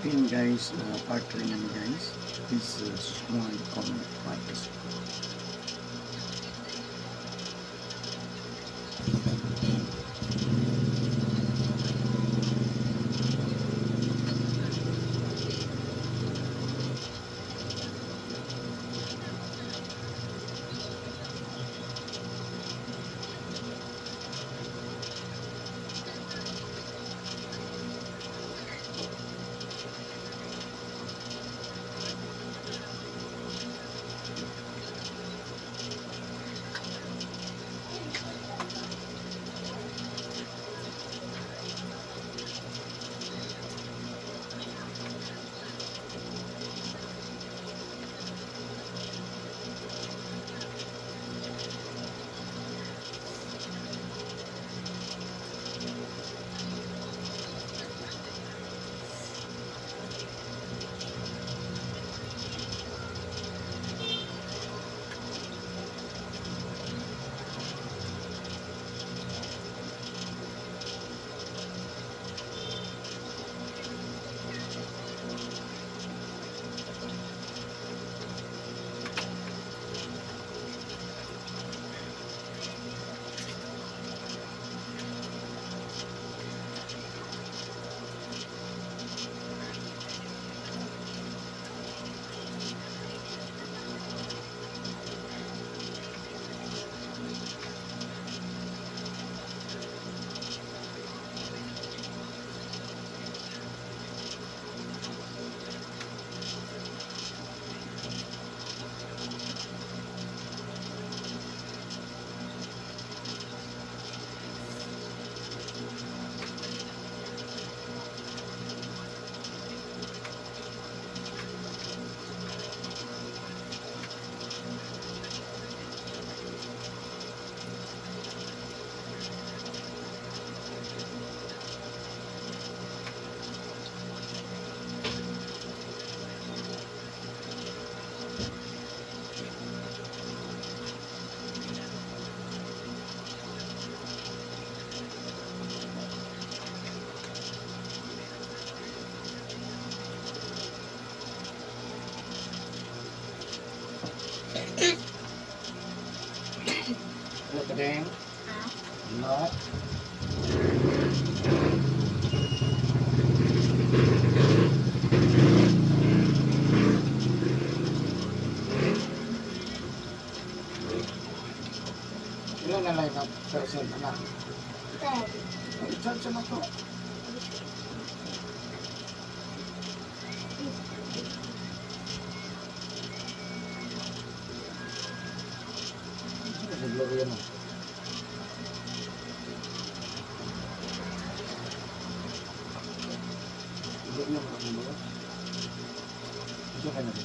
Yun guys, part 3 na ni guys. Please subscribe, comment, like, and support. Look at them. Ha? No. Ilan na lang na percent na? 10. I-charge na to. Sa Gloria mo. Gloria mo ang ba? Ito ka na ba?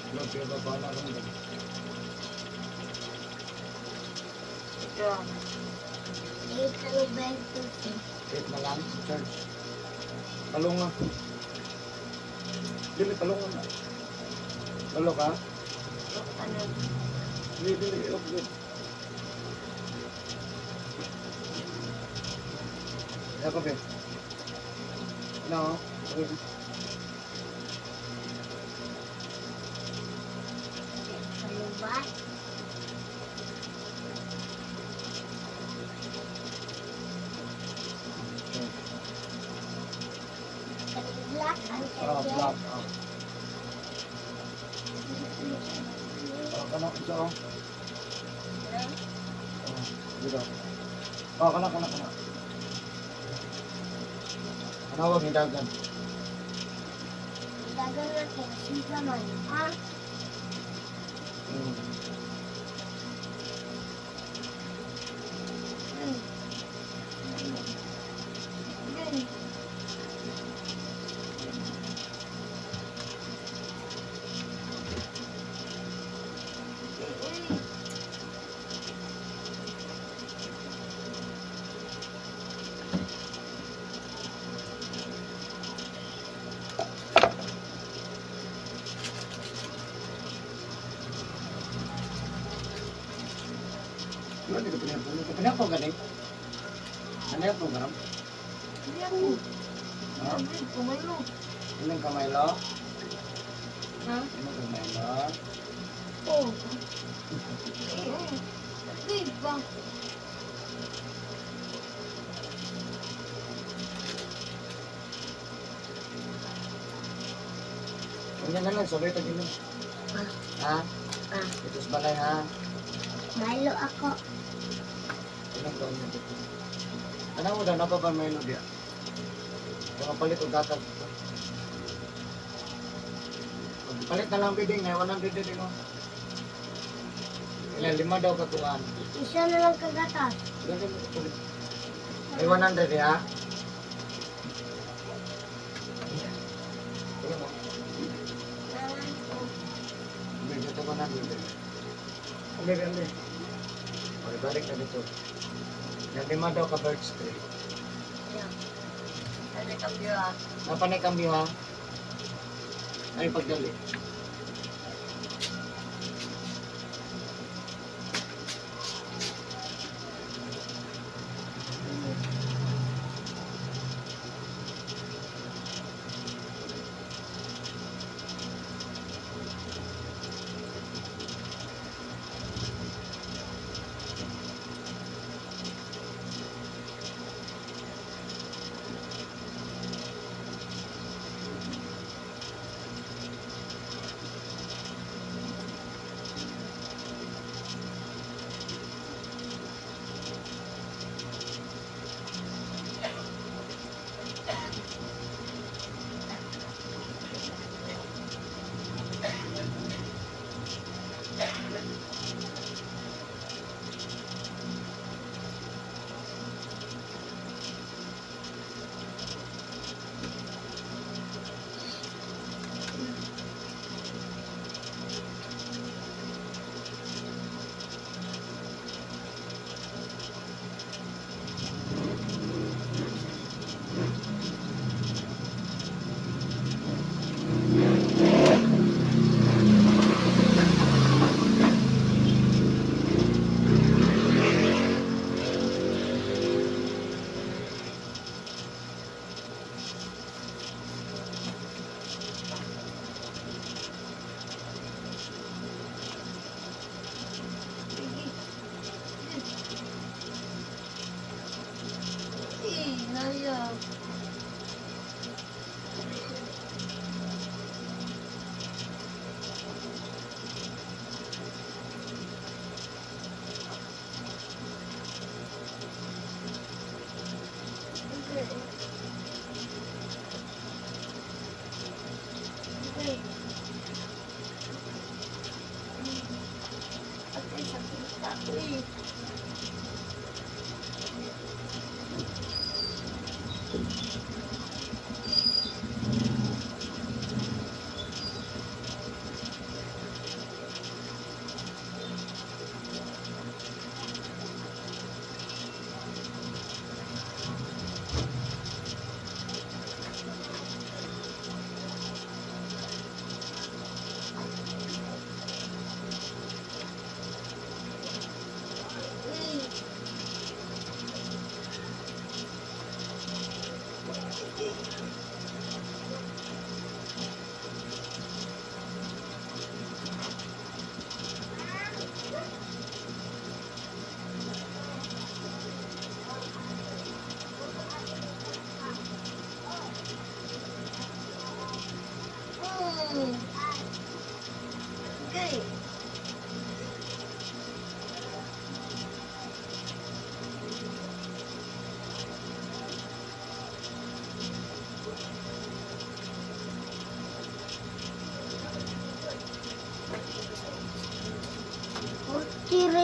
Wala, pero bahala ka na. Ito. 8 ano ba ito? 8 na lang, charge. Talong nga. Dili, talong nga. Talo ka? Ano? Dili, dili, okay, good. Ako, be. No, okay. Ano ba? Kaning black ang Oh, charger. black. Oh. Oh, kana isa oh. Oh, dito. Oh, kana kana kana. Ano wag ni dagan? Dagan na kay siga man. Ha? Dun. Uy. Wala dito pinapon. Ito pinapon gani. Ano yung program? Hindi ako. Ha? Sabi, kumalo. Ilang kamay lo? Ha? Ilang kamay lo? Oo. Eh, eh. Di ba? Ganyan na lang, sabay tayo mo. Ah, Ha? ah. Ito sa balay ha? Milo ako. Ilang taon na dito? Ano mo daw, napapa Milo diya? Kaya palit og gatas. Palit na lang biding, na 100 din mo. Ilan, lima daw katuan. Isa na lang kagatas. Ganyan mo, palit. Ay, 100 ya? Tingnan mo. Medyo ito 100. Ambil, ambil. Okay, balik na dito. Yan, lima daw ka Birch Tree. Yeah. Ano kambyo ah? Napanay kambyo ha? Ay, pagdali. Sige. Eh, naya. Okay. Okay. Ate, sakit ako eh.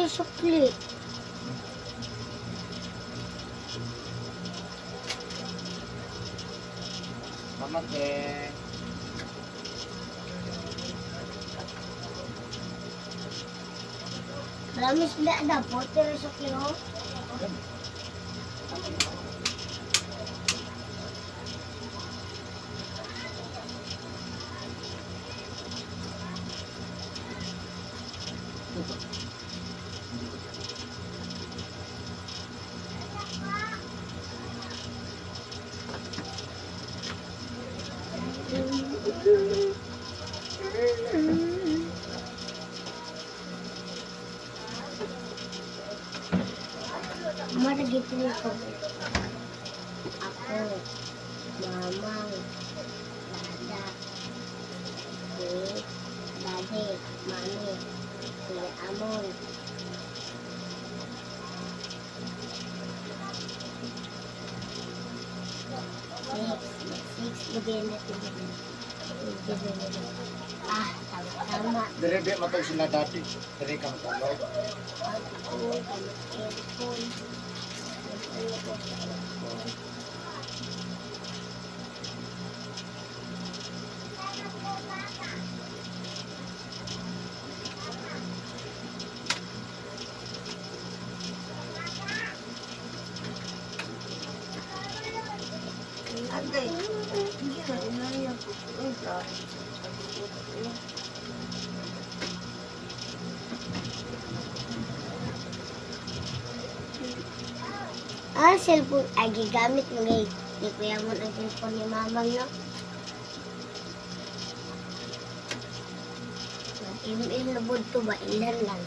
Asa sukli? Salamat eh. Marami sila na. 40 rin sukli, oh. Maragit rin ko. Ako, mamang, dada, si daddy, mami, si Amon. Six, six, bigay natin. Ah, tama, tama. Dire di matag sila dati. Dire ka matulog. Ako, gamit aircon. Ano ko sa aircon. Agay. Hindi na inaya ko. Uy, grabe. Ah, cellphone. Ay, gigamit mo ngay. Ni Kuya mo ang cellphone ni Mamang, no? Mag-email na to ba? Ilan lang.